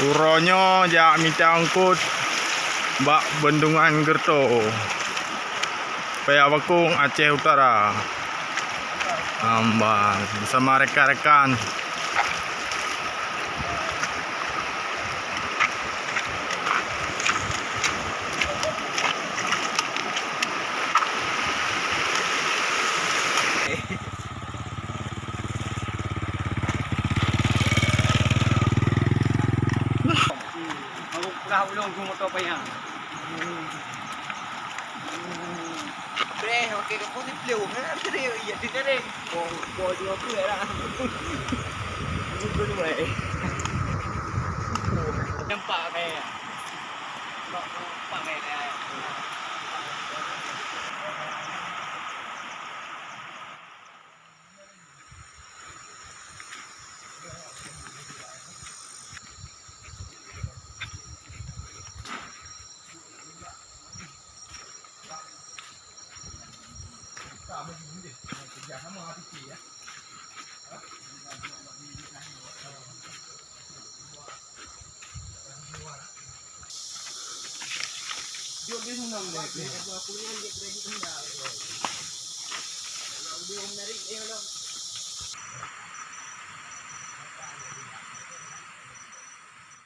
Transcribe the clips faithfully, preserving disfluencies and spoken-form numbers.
Uroe nyoe jak mita eungkôt bak Bendungan Geureutoe, Paya Bakong, Aceh Utara. Amban beusama rekan-rekan. Baru peugah ulôn keu moto panyang. Preh, oke, ke pun dipeleuh. Ha, tadi, ya, di tadi. Bo, bo dua puluh lah. Dua puluh, eh. Nampak kaya. Nampak kaya.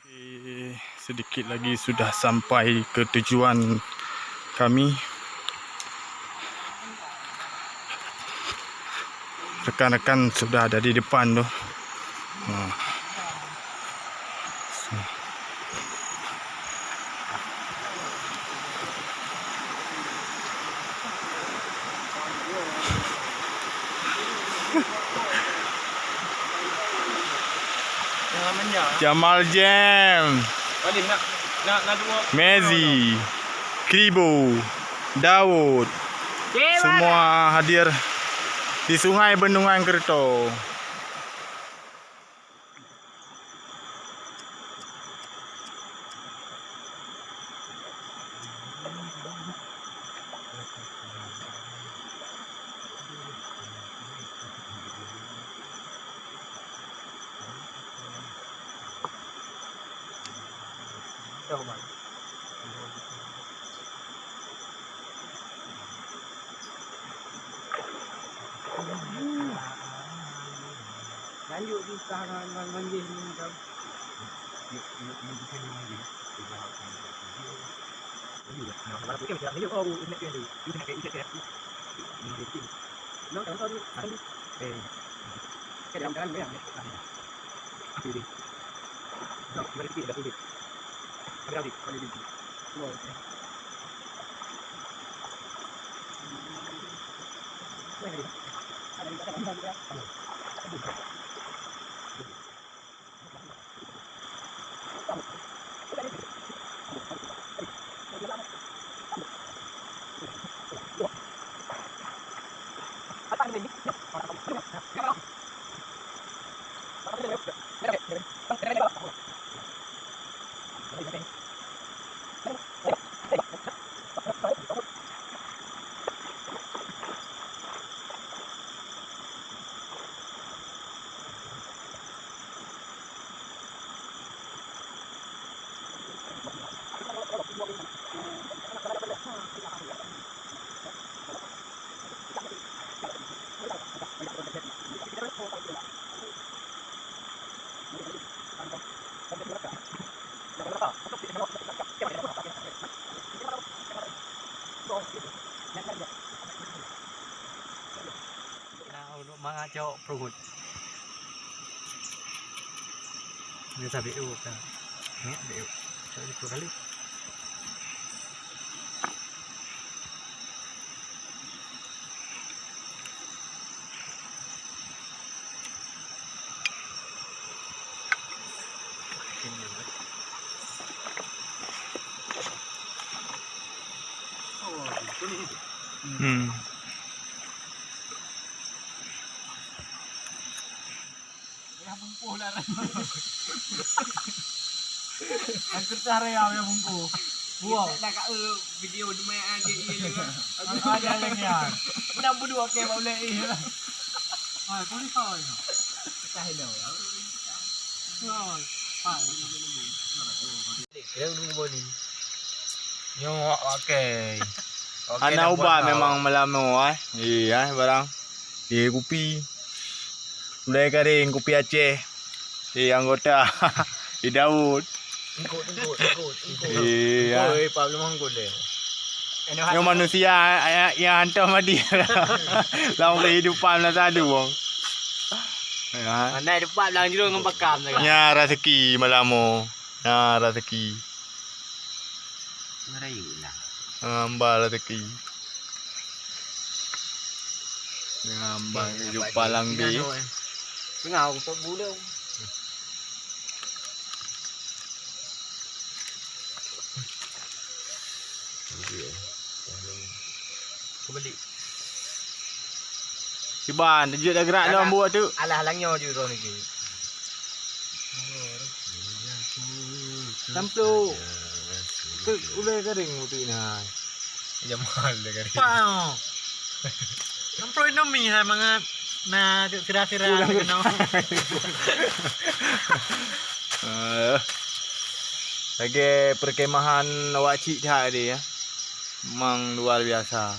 Oke, sedikit lagi sudah sampai ke tujuan kami. Rekan-rekan sudah ada di depan tu. Ha. Jamal James, Mezi, Kribo, Daud, semua hadir di Sungai Bendungan Geureutoe. Lanjut jih kah ngon, ngon, ngon jih ni macam. Na uneuk mangat cok pruet. Ni sabe u ka. Ni sabe u. Cok dua kali. Hmm. Yah bungkôh lah. Angkeueh raya yah bungkôh. Wow. Dah ka, eh, video di mana aja iya ni. Ada yang ya. Pernah bodoh ke bau leh, eh. Ah, boleh kau ya. Kita hello. Wow. Nyoe wak, wak kèe. Wak kèe. Hana ubat memang malam nyoe, eh. Iya, eh, barang. Iya, kupi. Gulai karéng, kupi Aceh. Iya, anggota. Di Daud. Engkot, engkot, engkot, engkot. Iya. Engkot, eh, Pak, memang engkot deh. Nyoe manusia, eh, nyang hantom mati. Lam kehidupan lah sadu, bang. Ya. Pandai depan bilang jurong ngon pakam. Nya raseuki malam nyoe. Nya raseuki. Merayu lah. Ngambang raseuki. Ngambang kehidupan lam deh. Tengah aku tak boleh. Kembali. Kiban, jeuet dah gerak dalam buah tu. Alah, alah nyoe ju roh niki. Samplok. Tu ulai garing tu nah. Jamal dah garing. Wow. Samplok Indomie hai mangat. Nah, tu sira-sira kena. Eh. Lagi perkemahan awak cik that tadi ya. Memang luar biasa.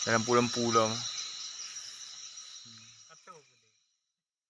Dalam pulau-pulau.